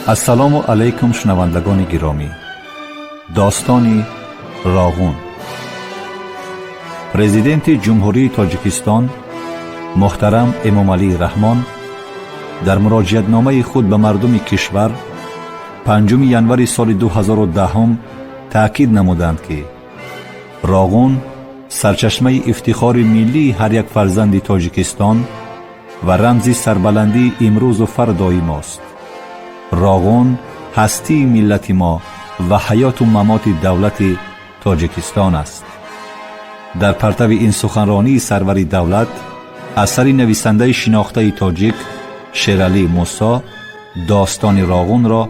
Ассалому алайкум, шунавандагони гиромӣ. Достони Роғун. Президенти Ҷумҳурии Тоҷикистон муҳтарам Эмомалӣ Раҳмон дар муроҷиатномаи худ ба мардуми кишвар 5 январи соли 2010 таъкид намуданд, ки Роғун сарчашмаи ифтихори миллии ҳар як фарзанди Тоҷикистон ва рамзи сарбаландии имрӯзу фардои мост. Роғун ҳастии миллати мо ва ҳаёту мамоти давлати Тоҷикистон аст. Дар партави ин суханронии сарвари давлат асари нависандаи шинохтаи тоҷик Шералӣ Мусо «Достони Роғунро»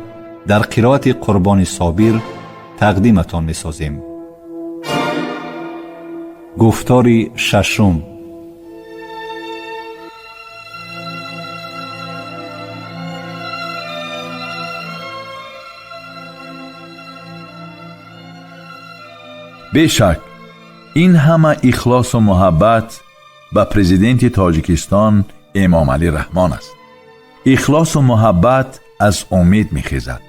дар қироати Қурбони Собир тақдиматон месозем. Гуфтори шашум. Бешак, ин ҳама ихлосу муҳаббат ба президенти Тоҷикистон Эмомалӣ Раҳмон аст. Ихлосу муҳаббат аз умед мехезад,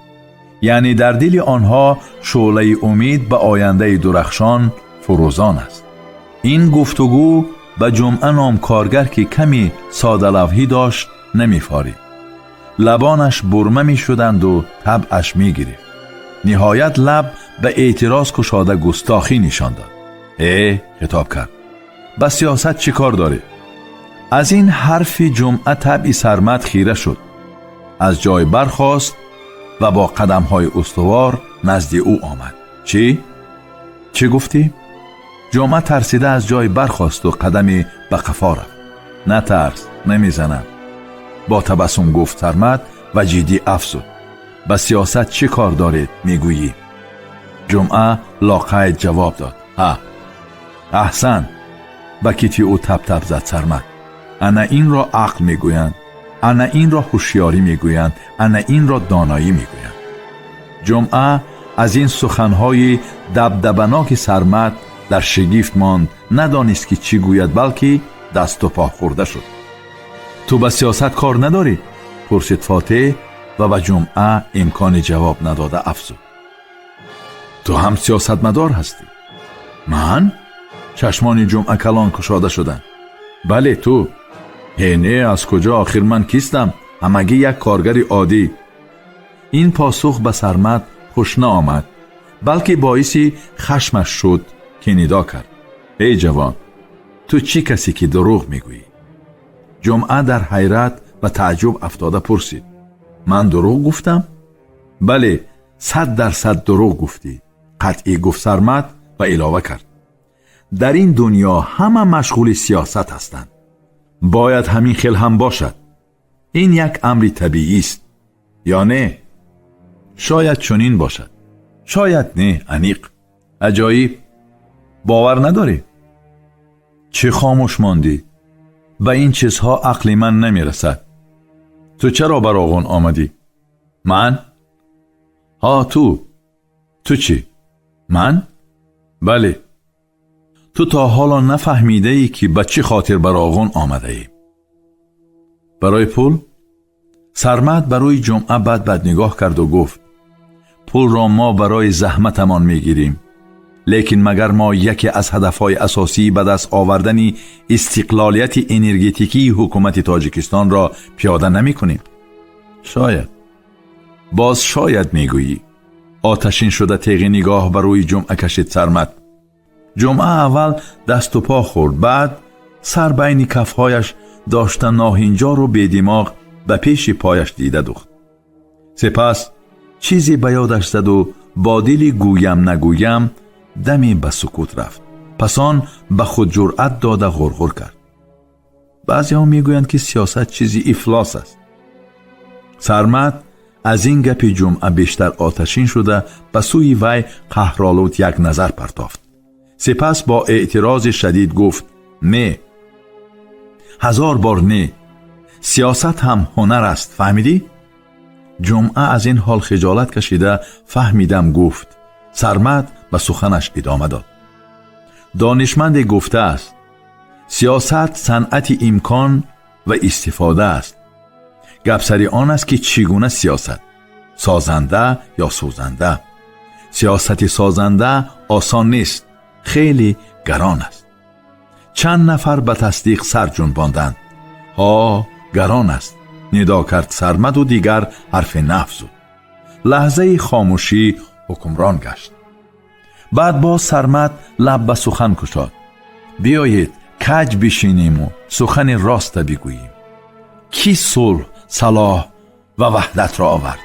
яъне дар дили онҳо шӯълаи умед ба ояндаи дурахшон фурӯзон аст. Ин гуфтугӯ ба Ҷумъа ном коргар, ки каме содалавҳӣ дошт, намефорид. Лабонаш бурма мешуданду табъаш мегирифт. Ниҳоят лаб ба эътироз кушода, густохӣ нишон дод. «Э, — хитоб кард, — ба сиёсат чӣ кор доред?» Аз ин ҳарфи Ҷумъа табъи Сармад хира шуд. Аз ҷой бархост ва бо қадамҳои устувор назди ӯ омад. «Чӣ? Чӣ гуфтӣ?» Ҷумъа тарсида аз ҷой бархосту қадаме ба қафо рафт. «Натарс, намезанам», — бо табассум гуфт Сармад ва ҷиддӣ афзуд: «Ба сиёсат чӣ кор доред, мегӯӣ?» Ҷумъа лоқайд ҷавоб дод: «Ҳа». «Аҳсан», — ба китфи ӯ таптап зад Сармад. «Ана инро ақл мегӯянд, ана инро ҳушёрӣ мегӯянд, ана инро доноӣ мегӯянд». Ҷумъа аз ин суханҳои дабдабаноки Сармад дар шигифт монд, надонист, ки чӣ гӯяд, балки дасту по хӯрда шуд. «Ту ба сиёсат кор надорӣ?» — пурсид Фотеҳ ва ба Ҷумъа имкони ҷавоб надода афзуд: «Ту ҳам сиёсатмадор ҳастӣ». «Ман?» — чашмони Ҷумъа калон кушода шуданд. «Бале, ту». «Ҳе, не, аз куҷо? Охир ман кистам? Ҳамагӣ як коргари оддӣ». Ин посух ба Сармад хуш наомад, балки боиси хашмаш шуд, ки нидо кард: «Эй ҷавон, ту чӣ касе, ки дурӯғ мегӯӣ?» Ҷумъа дар ҳайрат ва тааҷҷуб афтода пурсид: «Ман дурӯғ гуфтам?» «Бале, 100% дурӯғ гуфтӣ», — қатъӣ гуфт Сармад ва илова кард: «Дар ин дунё ҳама машғули сиёсат ҳастанд. Бояд ҳамин хел ҳам бошад. Ин як амри табиист. Ё не?» «Шояд чунин бошад, шояд не, аниқ». «Аҷоиб! Бовар надорӣ? Чӣ хомӯш мондӣ? Ба ин чизҳо ақли ман намерасад. Ту чаро ба Роғун омадӣ?» «Ман?» «Ҳа, ту. Ту чӣ?» «Ман?» «Бале. Ту то ҳоло нафаҳмидаӣ, ки ба чӣ хотир ба Роғун омадаӣ?» «Барои пул?» Сармад ба рӯи Ҷумъа бад бад нигоҳ карду гуфт: «Пулро мо барои заҳматамон мегирем, лекин магар мо яке аз ҳадафҳои асосии ба даст овардани истиқлолияти энергетикии ҳукумати Тоҷикистонро пиёда намекунем?» «Шояд». «Боз шояд мегӯӣ», — оташин шуда теғи нигоҳ ба рӯи Ҷумъа кашид Сармад. Ҷумъа аввал дасту по хӯрд, баъд сар байни кафҳояш дошта, ноҳинҷору бедимоғ ба пеши пояш дида духт. Сипас чизе ба ёдаш заду бо дили гӯям нагӯям даме ба сукут рафт. Пас он ба худ ҷуръат дода, ғурғур кард: «Баъзеҳо мегӯянд, ки сиёсат чизи ифлос аст». Сармад аз ин гапи Ҷумъа бештар оташин шуда, ба сӯи вай қаҳролуд як назар партофт. Сипас бо эътирози шадид гуфт: «Не, ҳазор бор не! Сиёсат ҳам ҳунар аст, фаҳмидӣ?» Ҷумъа аз ин ҳол хиҷолат кашида, «Фаҳмидам», — гуфт. Сармад ба суханаш идома дод: «Донишманде гуфтааст: сиёсат санъати имкон ва истифода аст. Гап сари он аст, ки чӣ гуна сиёсат». Созанда ё сӯзанда. Сиёсати созанда осон нест, хеле гарон аст. Чанд нафар ба тасдиқ сар ҷунбонданд. Ҳо, гарон аст, нидо кард Сармаду дигар ҳарфе нафзуд. Лаҳзаи хомӯшӣ ҳукмрон гашт. Баъд боз Сармад лаб ба сухан кушод. Биёед, каҷ бишиниму сухани роста бигӯем. Кӣ сулҳ, салоҳ ва ваҳдатро овард?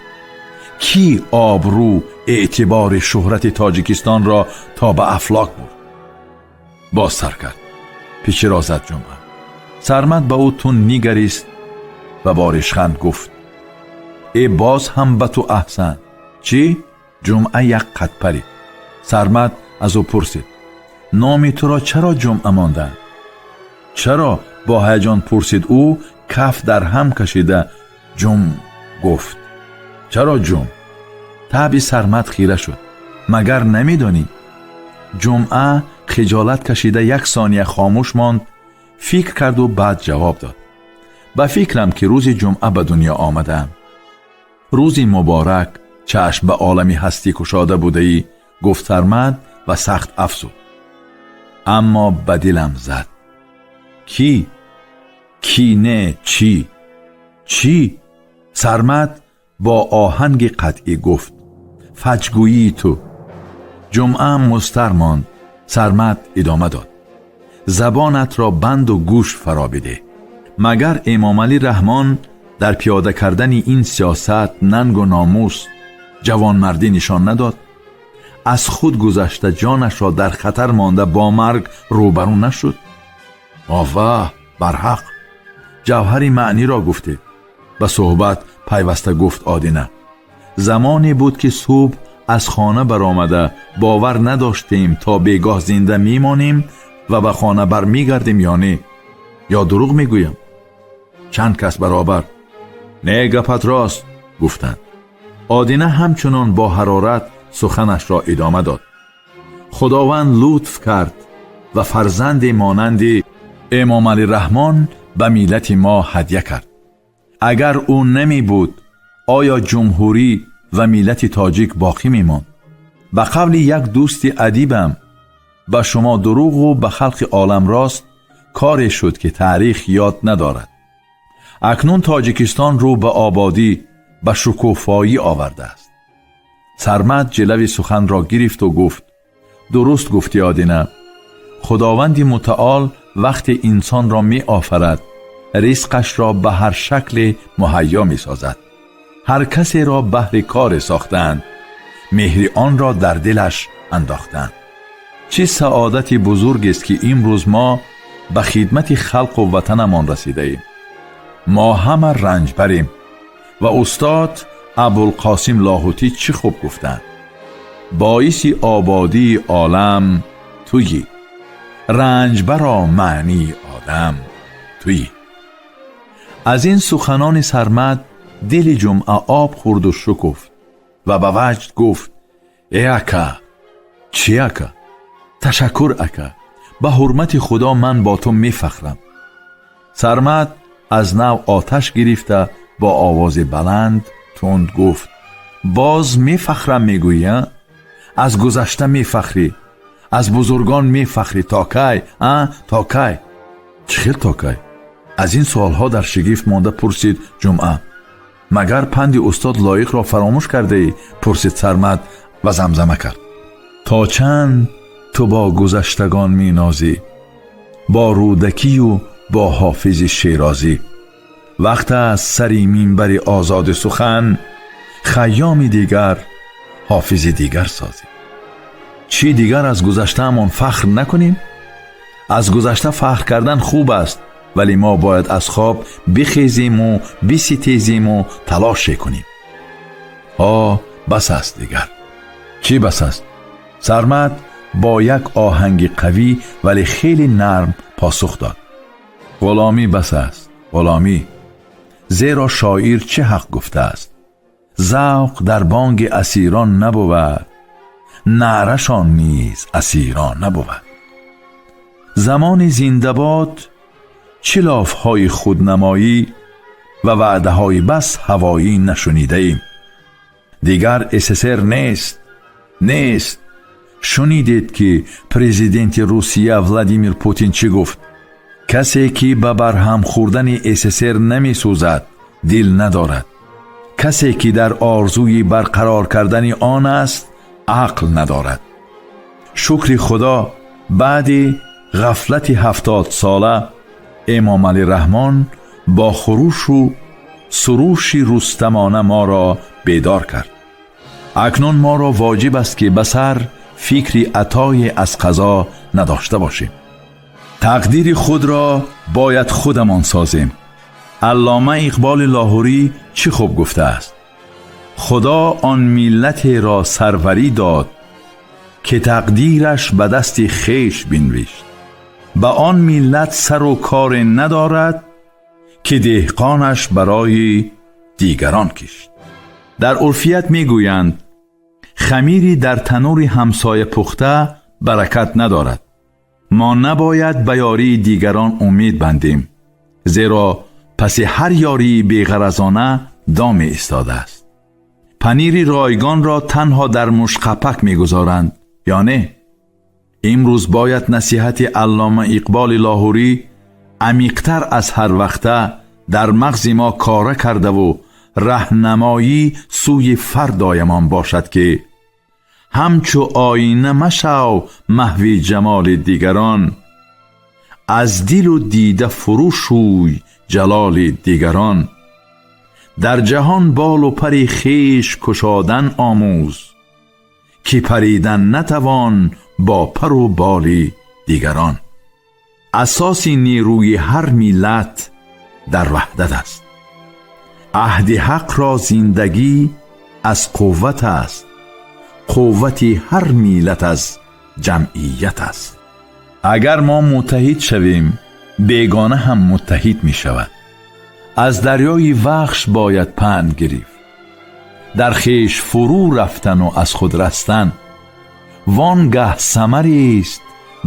Кӣ обрӯ, эътибори шӯҳрати Тоҷикистонро то ба афлок бурд? Боз сар кард. Пичиро зад Ҷумъа. Сармад ба ӯ тунд нигарист ва бо ришханд гуфт: э, боз ҳам ба ту аҳсан. Чӣ? Ҷумъа як қад парид. Сармад аз ӯ пурсид: номи туро чаро Ҷумъа монданд? Чаро? Бо ҳаяҷон пурсид ӯ, каф дар ҳам кашида ҷум гуфт. Чаро ҷум? Таъби Сармад хира шуд. Магар намедонӣ? Ҷумъа хиҷолат кашида як сония хомӯш монд, фикр карду баъд ҷавоб дод: ба фикрам, ки рӯзи ҷумъа ба дунё омадаам. Рӯзи муборак чашм ба олами ҳастӣ кушода будаӣ, гуфт Сармад ва сахт афзуд: аммо ба дилам зад. Кӣ? Кӣ не, чӣ? Чӣ? Сармад бо оҳанги қатъӣ гуфт: фаҷгӯии ту. Ҷумъа музтар монд. Сармад идома дод: забонатро банду гӯш фаро бидеҳ. Магар Эмомалӣ Раҳмон дар пиёда кардани ин сиёсат нангу номус, ҷавонмардӣ нишон надод? Аз худ гузашта, ҷонашро дар хатар монда, бо марг рӯбарӯ нашуд? Оваҳ, барҳақ, ҷавҳари маъниро гуфтед, ба суҳбат пайваста гуфт Одина. Замоне буд, ки субҳ аз хона баромада бовар надоштем, то бегоҳ зинда мемонем ва ба хона бармегардем ё не. Ё дурӯғ мегӯям? Чанд кас баробар: не, гапат рост, гуфтанд. Одина ҳамчунон бо ҳарорат суханашро идома дод: Худованд лутф кард ва фарзанде монанди Эмомалӣ Раҳмон ба миллати мо ҳадя кард. Агар ӯ намебуд, оё ҷумҳурӣ ва миллати тоҷик боқӣ мемонд? Ба қавли як дӯсти адибам, ба шумо дурӯғу ба халқи олам рост, коре шуд, ки таърих ёд надорад. Акнун Тоҷикистон рӯ ба ободӣ, ба шукуфоӣ овардааст. Сармад ҷилави суханро гирифту гуфт: дуруст гуфтӣ, Одина. Худованди мутаол вақте инсонро меофарад, ризқашро ба ҳар шакле муҳайё месозад. Ҳар касеро баҳри коре сохтаанд, меҳри онро дар дилаш андохтаанд. Чӣ саодати бузургест, ки имрӯз мо ба хидмати халқу ватанамон расидаем. Мо ҳама ранҷбарем ва устод Абулқосим Лоҳутӣ чӣ хуб гуфтанд: боиси ободии олам туйӣ, ранҷбаро маънии одам туйӣ. Аз ин суханони Сармад дили Ҷумъа об хӯрду шукуфт ва ба ваҷд гуфт: э, ака! Чӣ, ака? Ташаккур, ака! Ба ҳурмати Худо, ман бо ту мефахрам. Сармад аз нав оташ гирифта, бо овози баланд тунд гуфт: боз мефахрам мегӯӣ, а? Аз гузашта мефахрӣ, аз бузургон мефахрӣ. То кай, а, то кай? Чӣ хел то кай? Аз ин суолҳо дар шигифт монда пурсид Ҷумъа. Магар панди устод Лоиқро фаромӯш кардаӣ? Пурсид Сармад ва замзама кард: то чанд ту бо гузаштагон менозӣ, бо Рӯдакию бо Ҳофизи Шерозӣ? Вақт аст сари минбари озоди сухан Хайёми дигар, Ҳофизи дигар созӣ. Чӣ, дигар аз гузаштаамон фахр накунем? Аз гузашта фахр кардан хуб аст, вале мо бояд аз хоб бихезиму биситезиму талоше кунем. Ҳо, бас аст дигар. Чӣ бас аст? Сармад бо як оҳанги қавӣ, вале хеле нарм посух дод: ғуломӣ бас аст, ғуломӣ. Зеро шоир чӣ ҳақ гуфтааст: завқ дар бонги асирон набувад, наърашон низ асирон набувад. Замони зиндабод чӣ лофҳои худнамоӣ ва ваъдаҳои бас ҳавоӣ нашунидаем. Дигар СССР нест, нест. Шунидед, ки президенти Русия Владимир Путин чӣ гуфт? Касе, ки ба барҳам хӯрдани СССР намесӯзад, дил надорад. Касе, ки дар орзуи барқарор кардани он аст, ақл надорад. Шукри Худо, баъди ғафлати 70-сола Эмомалӣ Раҳмон бо хурушу суруши рустамона моро бедор кард. Акнун моро воҷиб аст, ки ба сар фикри атое аз қазо надошта бошем. Тақдири худро бояд худамон созем. Аллома Иқболи Лоҳурӣ чӣ хуб гуфтааст: «Худо он миллатеро сарварӣ дод, ки тақдираш ба дасти хеш бинвишт. Ба он миллат сару коре надорад, ки деҳқонаш барои дигарон кишт». Дар урфият мегӯянд: хамири дар танури ҳамсоя пухта баракат надорад. Мо набояд ба ёрии дигарон умед бандем, зеро паси ҳар ёрии беғаразона доме истодааст. Панири ройгонро танҳо дар мушқапак мегузоранд ё не? Имрӯз бояд насиҳати Аллома Иқболи Лоҳурӣ амиқтар аз ҳар вақта дар мағзи мо кора кардаву раҳнамоӣ сӯи фардоямон бошад, ки ҳамчу оина машав маҳви ҷамоли дигарон, аз дилу дида фурӯ шӯй ҷалоли дигарон. Дар ҷаҳон болу пари хеш кушодан омӯз, ки паридан натавон бо пару боли дигарон. Асоси нерӯи ҳар миллат дар ваҳдат аст. Аҳди ҳақро зиндагӣ аз қувват аст, қуввати ҳар миллат аз ҷамъият аст. Агар мо муттаҳид шавем, бегона ҳам муттаҳид мешавад. Аз дарёи Вахш бояд панд гирифт: дар хеш фурӯ рафтану аз худ растан, вон гаҳ самарест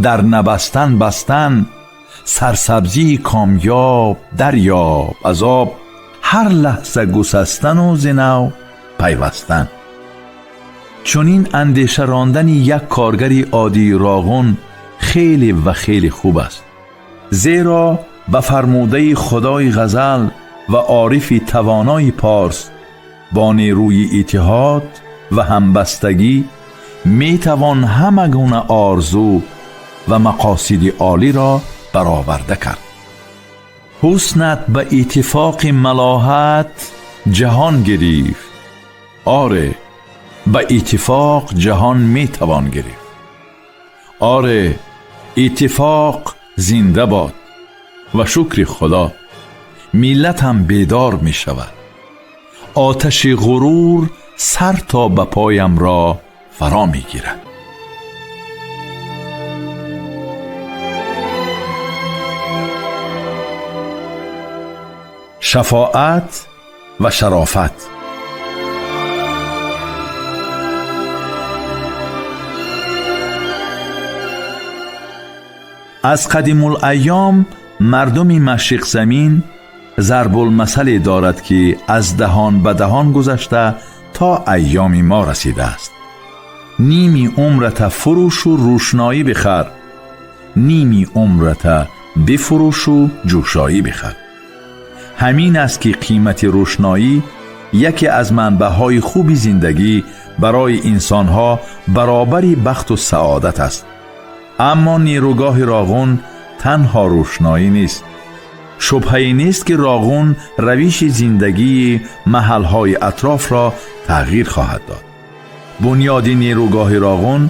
дар набастан бастан. Сарсабзии комёб дарёб аз об, ҳар лаҳза гусастану зи нав пайвастан. Чунин андеша рондани як коргари оддии Роғун хеле ва хеле хуб аст, зеро ба фармудаи худои ғазал ва орифи тавонои порс, бо нерӯи иттиҳод ва ҳамбастагӣ метавон ҳама гуна орзу ва мақосиди олиро бароварда кард. Ҳуснат ба иттифоқи малоҳат ҷаҳон гирифт. Оре, ба иттифоқ ҷаҳон метавон гирифт. Оре, иттифоқ зинда бод. Ва шукри Худо, миллатам бедор мешавад. Оташи ғурур сар то ба поямро фаро мегирад. Шафоат ва шарофат. Аз қадимулайём мардуми машриқзамин зарбулмасале дорад, ки аз даҳон ба даҳон гузашта то айёми мо расидааст: «Ними умрата фурӯшу рӯшноӣ бихар, ними умрата бифурӯшу ҷӯшоӣ бихар». Ҳамин аст, ки қимати рӯшноӣ яке аз манбаъҳои хуби зиндагӣ барои инсонҳо баробари бахту саодат аст. Аммо нерӯгоҳи Роғун танҳо рӯшноӣ нест. Шубҳае нест, ки Роғун равиши зиндагии маҳалҳои атрофро тағйир хоҳад дод. Бунёди нерӯгоҳи Роғун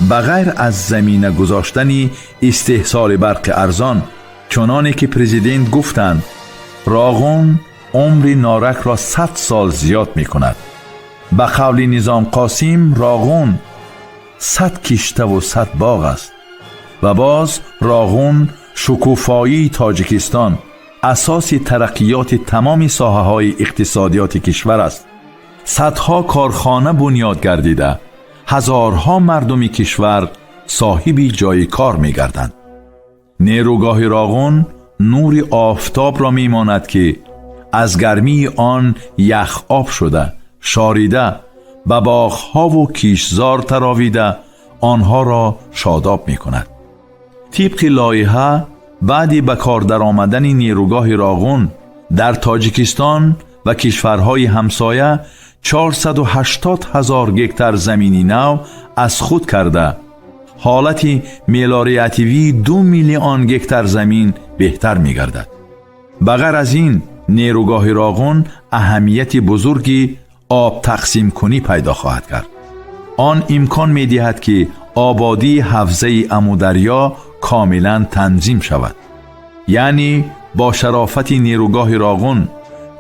ба ғайр аз замина гузоштани истеҳсоли барқи арзон, чуноне ки президент гуфтанд, Роғун умри Норакро 100 сол зиёд мекунад. Ба қавли Низом Қосим, Роғун 100 киштаву 100 боғ аст. Ва боз Роғун шукуфоии Тоҷикистон, асоси тараққиёти тамоми соҳаҳои иқтисодиёти кишвар аст. Садҳо корхона бунёд гардида, ҳазорҳо мардуми кишвар соҳиби ҷойи кор мегарданд. Нерӯгоҳи Роғун нури офтобро мемонад, ки аз гармии он ях об шуда, шорида, Ба боғҳову киштзор таровида онҳоро шодоб мекунад. Тибқи лоиҳа, баъди ба кор даромадани нерӯгоҳи Роғун дар Тоҷикистон ва кишварҳои ҳамсоя 480 ҳазор гектар замини нав аз худ карда, ҳолати мелиоративии 2 миллион гектар замин беҳтар мегардад. Ба ғайр аз ин, нерӯгоҳи Роғун аҳамияти бузурги обтақсимкунӣ пайдо хоҳад кард. Он имкон медиҳад, ки ободии ҳавзаи Амударё комилан танзим шавад. Яъне бо шарофати нерӯгоҳи Роғун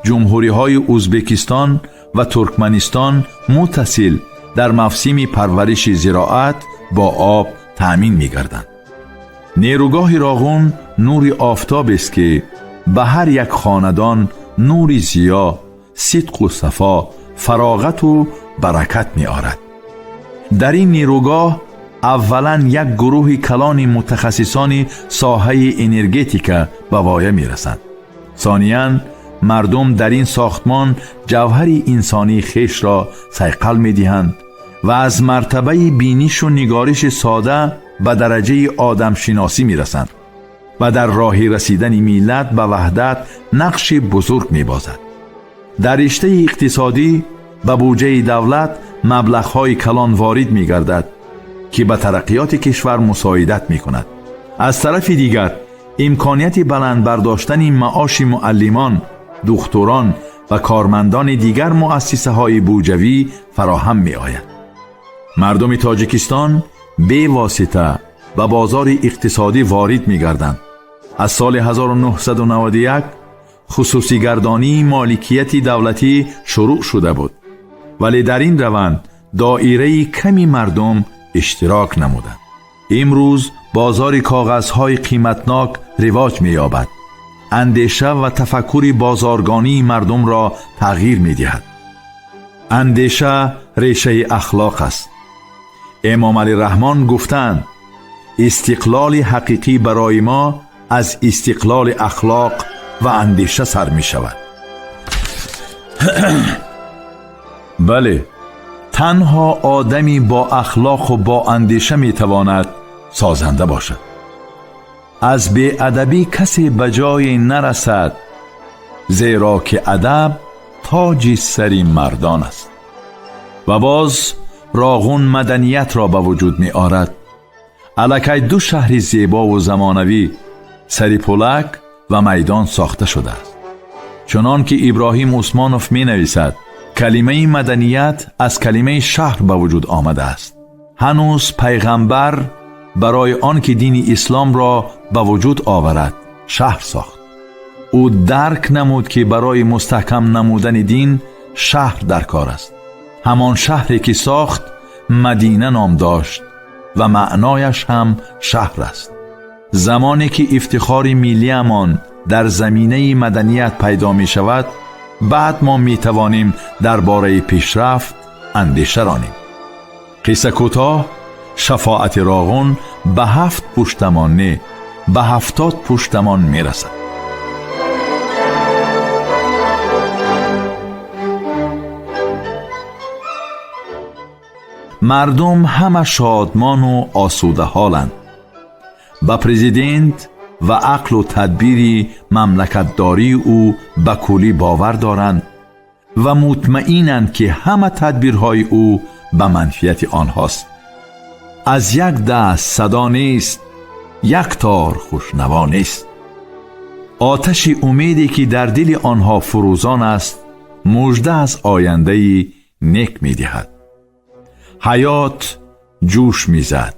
ҷумҳуриҳои Ӯзбекистон ва Туркманистон муттасил дар мавсими парвариши зироат бо об таъмин мегарданд. Нерӯгоҳи Роғун нури офтобест, ки ба ҳар як хонадон нури зиё, сидқу сафо, фароғату баракат меорад. Дар ин нерӯгоҳ аввалан як гурӯҳи калони мутахассисони соҳаи энергетика ба воя мерасанд. Сониян, мардум дар ин сохтмон ҷавҳари инсонии хешро сайқал медиҳанд ва аз мартабаи бинишу нигориши сода ба дараҷаи одамшиносӣ мерасанд ва дар роҳи расидани миллат ба ваҳдат нақши бузург мебозад. Дар риштаи иқтисодӣ ба буҷаи давлат маблағҳои калон ворид мегардад, ки ба тараққиёти кишвар мусоидат мекунад. Аз тарафи дигар, имконияти баланд бардоштани маоши муаллимон, духтурон ва кормандони дигар муассисаҳои буҷавӣ фароҳам меояд. Мардуми Тоҷикистон бевосита ба бозори иқтисодӣ ворид мегарданд. Аз соли 1991 хусусигардонии моликияти давлатӣ шурӯъ шуда буд, вале дар ин раванд доираи ками мардум иштирок намуданд. Имрӯз бозори коғазҳои қиматнок ривоҷ меёбад, андеша ва тафаккури бозоргонии мардумро тағйир медиҳад. Андеша решаи ахлоқ аст. Эмомалӣ Раҳмон гуфтанд: истиқлоли ҳақиқӣ барои мо аз истиқлоли ахлоқ ва андеша сар мешавад. Бале, танҳо одами бо ахлоқу бо андеша метавонад созанда бошад. Аз беадабӣ касе ба ҷое нарасад, зеро ки адаб тоҷи сари мардон аст. Ва боз Роғун маданиятро ба вуҷуд меорад. Аллакай ду шаҳри зебову замонавӣ, Сарипулак ва Майдон, сохта шудааст. Чунон ки Иброҳим Усмонов менависад, калимаи маданият аз калимаи шаҳр ба вуҷуд омадааст. Ҳанӯз пайғамбар барои он ки дини исломро ба вуҷуд оварад, шаҳр сохт. Ӯ дарк намуд, ки барои мустаҳкам намудани дин шаҳр дар кор аст. Ҳамон шаҳре ки сохт, Мадина ном дошт ва маънояш ҳам шаҳр аст. Замоне ки ифтихори миллиамон дар заминаи маданият пайдо мешавад, баъд мо метавонем дар бораи пешрафт андеша ронем. Қисса кӯтоҳ, шафоати Роғун ба 7 пуштамон не, ба 70 пуштамон мерасад. Мардум ҳама шодмону осудаҳоланд. Ба президент ва ақлу тадбири мамлакатдории ӯ ба куллӣ бовар доранд ва мутмаинанд, ки ҳама тадбирҳои ӯ ба манфиати онҳост. Аз як даст садо нест, як тор хушнаво нест. Оташи умеде ки дар дили онҳо фурӯзон аст, мужда аз ояндаи нек медиҳад. Ҳаёт ҷӯш мезад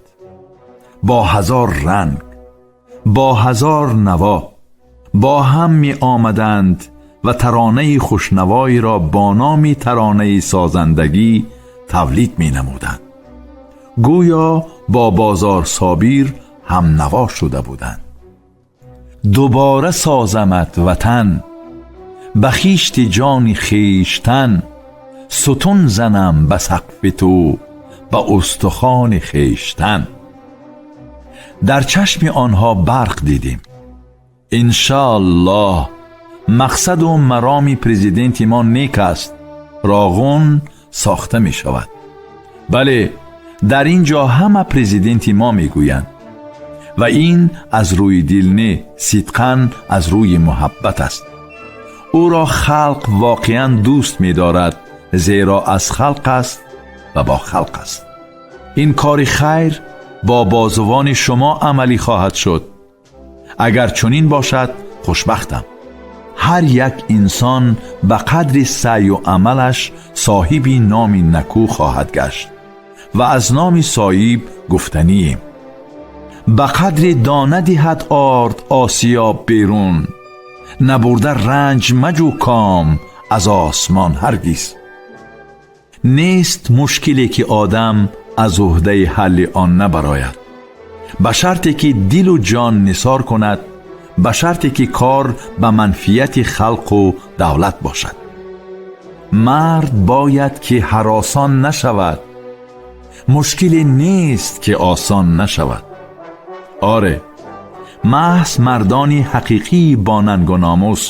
бо ҳазор ранг, бо ҳазор наво. Бо ҳам меомаданд ва таронаи хушнавоеро бо номи таронаи созандагӣ тавлид менамуданд. Гӯё бо Бозор Собир ҳамнаво шуда буданд. Дубора созамат ватан, ба хишти ҷони хештан, сутун занам ба сақфи ту, ба устухони хештан. Дар чашми онҳо барқ дидем. Иншааллоҳ, мақсаду мароми президенти мо нек аст. Роғун сохта мешавад. Бале, дар ин ҷо ҳама президенти мо мегӯянд ва ин аз рӯи дил не, сидқан аз рӯи муҳаббат аст. Ӯро халқ воқеан дӯст медорад, зеро аз халқ аст ва бо халқ аст. Ин кори хайр бо бозувони шумо амалӣ хоҳад шуд. Агар чунин бошад, хушбахтам. Ҳар як инсон ба қадри саъю амалаш соҳиби номи накӯ хоҳад гашт ва аз номи соҳиб гуфтанием. Ба қадри дона диҳад орд осиёб берун, набурда ранҷ маҷӯ ком аз осмон ҳаргиз. Нест мушкиле ки одам аз уҳдаи ҳалли он набарояд, ба шарте ки дилу ҷон нисор кунад, ба шарте ки кор ба манфиати халқу давлат бошад. Мард бояд ки ҳаросон нашавад, мушкиле нест ки осон нашавад. Оре, маҳз мардони ҳақиқии бо нангу номус,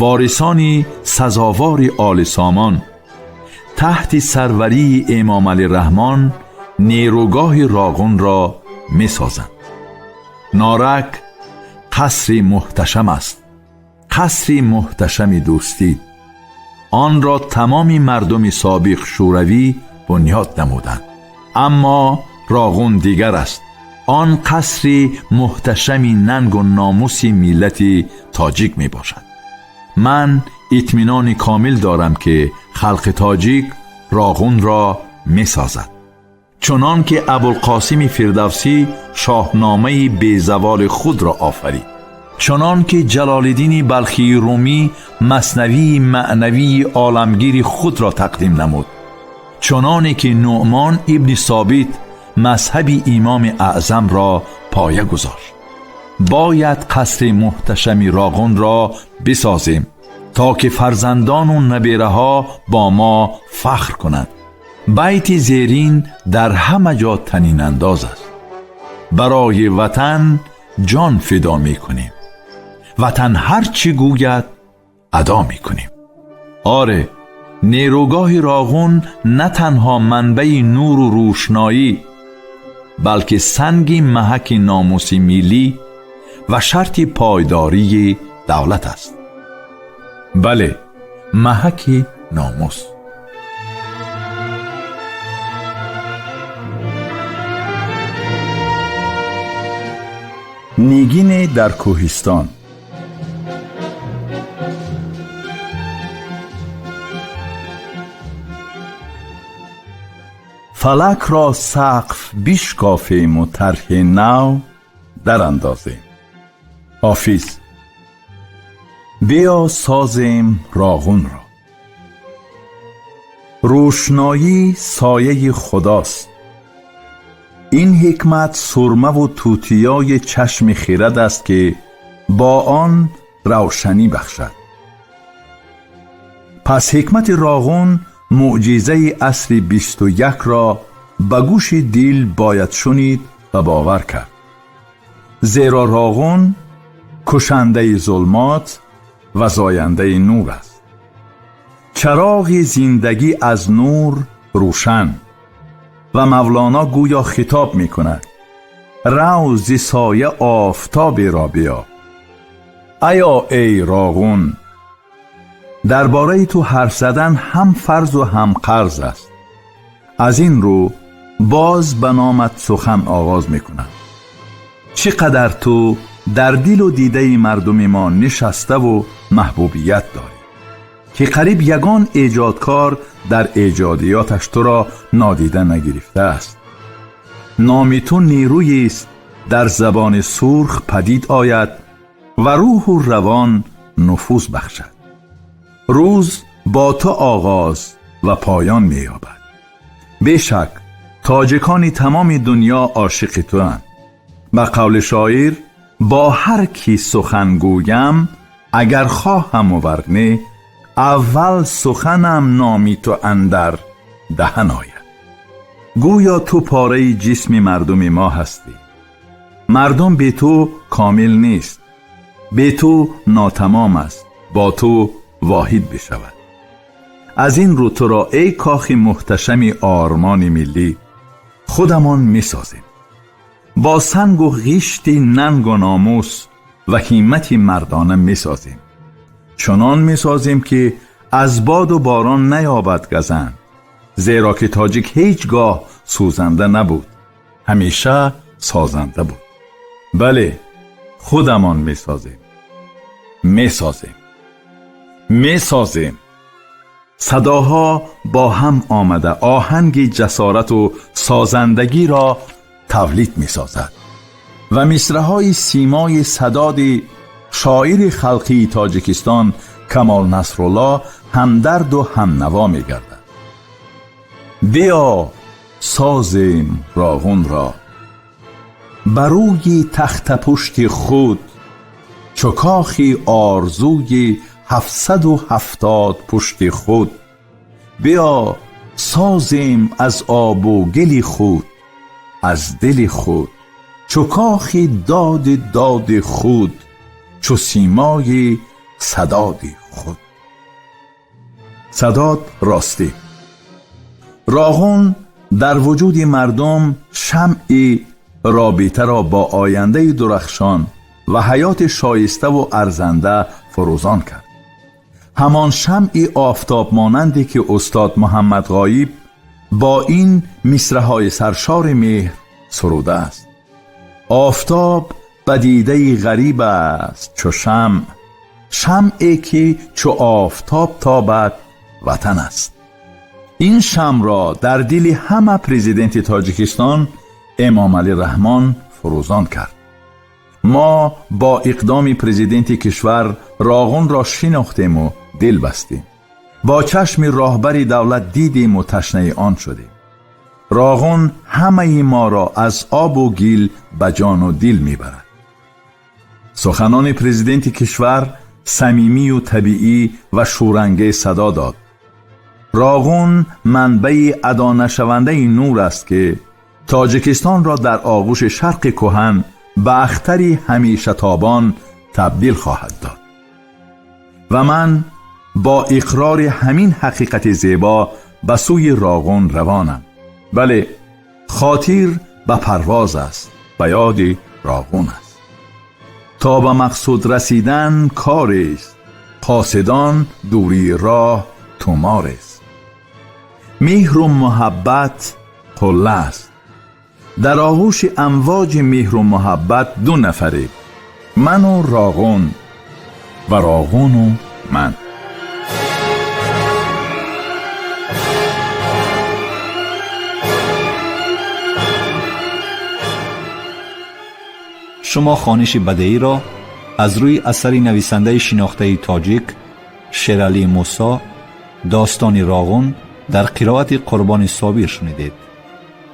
ворисони сазовори оли сомон, таҳти сарварии Эмомалӣ Раҳмон нерӯгоҳи Роғунро месозанд. Норак қасри муҳташам аст, қасри муҳташами дӯстӣ. Онро тамоми мардуми собиқ шӯравӣ бунёд намуданд. Аммо Роғун дигар аст. Он қасри муҳташами нангу номуси миллати тоҷик мебошад. Ман итминони комил дорам, ки халқи тоҷик Роғунро месозад, чунон ки Абулқосими Фирдавсӣ шоҳномаи безаволи худро офарид, чунон ки Ҷалолиддини Балхии Румӣ маснавии маънавии оламгири худро тақдим намуд, чуноне ки Нуъмон ибни Собит мазҳаби Имоми Аъзамро поя гузошт. Бояд қасри муҳташами Роғунро бисозем, то ки фарзандону набераҳо бо мо фахр кунанд. Байти зерин дар ҳама ҷо танинандоз аст: барои ватан ҷон фидо мекунем, ватан ҳар чӣ гӯяд адо мекунем. Оре, нерӯгоҳи Роғун на танҳо манбаи нуру рӯшноӣ, балки санги маҳаки номуси миллӣ ва шарти пойдории давлат аст. Бале, маҳаки номус. Нигине дар кӯҳистон. Фалакро сақф бишкофему тарҳи нав дарандозем. Ҳофиз. Биё созем Роғунро. Рӯшноӣ сояи худост. Ин ҳикмат сурмаву тутиёи чашми хирад аст, ки бо он равшанӣ бахшад. Пас ҳикмати Роғун, мӯъҷизаи асри 21-ро ба гӯши дил бояд шунид ва бовар кард, зеро Роғун кушандаи зулмот ва зояндаи нур аст. Чароғи зиндагӣ аз нур рӯшан. Ва Мавлоно гӯё хитоб мекунад: рав, зи соя офтоберо биё. Аё эй Роғун, дар бораи ту ҳарф задан ҳам фарзу ҳам қарз аст. Аз ин рӯ боз ба номат сухан оғоз мекунам. Чӣ қадар ту дар дилу дидаи мардуми мо нишаставу маҳбубият дорӣ, ки қариб ягон эҷодкор дар эҷодиёташ туро нодида нагирифтааст. Номи ту нерӯест дар забони сурх падид ояд ва рӯҳу равон нуфуз бахшад. Рӯз бо ту оғоз ва поён меёбад. Бешак, тоҷикони тамоми дунё ошиқи туанд. Ба қавли шоир, бо ҳар кӣ сухан гӯям, агар хоҳаму вар не, аввал суханам номи ту андар даҳан ояд. Гӯё ту пораи ҷисми мардуми мо ҳастӣ. Мардум бе ту комил нест, бе ту нотамом аст, бо ту воҳид бишавад. Аз ин рӯ туро, эй кохи муҳташами ормони миллӣ, худамон месозем. Бо сангу ғишти нангу номус ва ҳиммати мардона месозем. Чунон месозем, ки аз боду борон наёбад газанд, зеро ки тоҷик ҳеҷ гоҳ сӯзанда набуд, ҳамеша созанда буд. Бале, худамон месозем, месозем, месозем. Садоҳо бо ҳам омада оҳанги ҷасорату созандагиро тавлид месозад ва мисраҳои симои садоди шоири халқии Тоҷикистон Камол Насрулло ҳамдарду ҳамнаво мегардад. Биё созем Роғунро ба рӯи тахтапушти худ, чу кохи орзуи 770 пушти худ. Биё созем аз обу гили худ, аз дили худ, чу кохи доди доди худ, чу симои садоди худ. Садод ростӣ. Роғун дар вуҷуди мардум шамъи робитаро бо ояндаи дурахшон ва ҳаёти шоиставу арзанда фурӯзон кард. Ҳамон шамъи офтобмонанде, ки устод Муҳаммад Ғоиб бо ин мисраҳои саршори меҳр сурудааст: офтоб падидаи ғариб аст чу шамъ, шамъе ки чу офтоб тобад ватан аст. Ин шамъро дар дили ҳама президенти Тоҷикистон Эмомалӣ Раҳмон фурӯзон кард. Мо бо иқдоми президенти кишвар Роғунро шинохтему дил бастем. Бо чашми роҳбари давлат дидему ташнаи он шудем. Роғун ҳамаи моро аз обу гил ба ҷону дил мебарад. Суханони президенти кишвар самимию табиӣ ва шӯрангез садо дод. Роғун манбаи адонашавандаи нур аст, ки Тоҷикистонро дар оғӯши шарқи кӯҳан ба ахтари ҳамешатобон табдил хоҳад дод. Ва ман бо иқрори ҳамин ҳақиқати зебо ба сӯи Роғун равонам. Бале, хотир ба парвоз аст, ба ёди Роғун аст. То ба мақсуд расидан корест, қосидон дурии роҳ туморест. Меҳру муҳаббат қулла аст. Дар оғӯши амвоҷи меҳру муҳаббат ду нафаре: ману Роғун ва Роғуну ман. Шумо хониши бадеиро аз рӯи асари нависандаи шинохтаи тоҷик Шералӣ Мусо «Достони Роғун» дар қироати Қурбони Собир шунидед.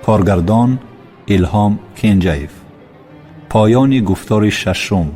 Коргардон Илҳом Кенҷаев. Поёни гуфтори шашум.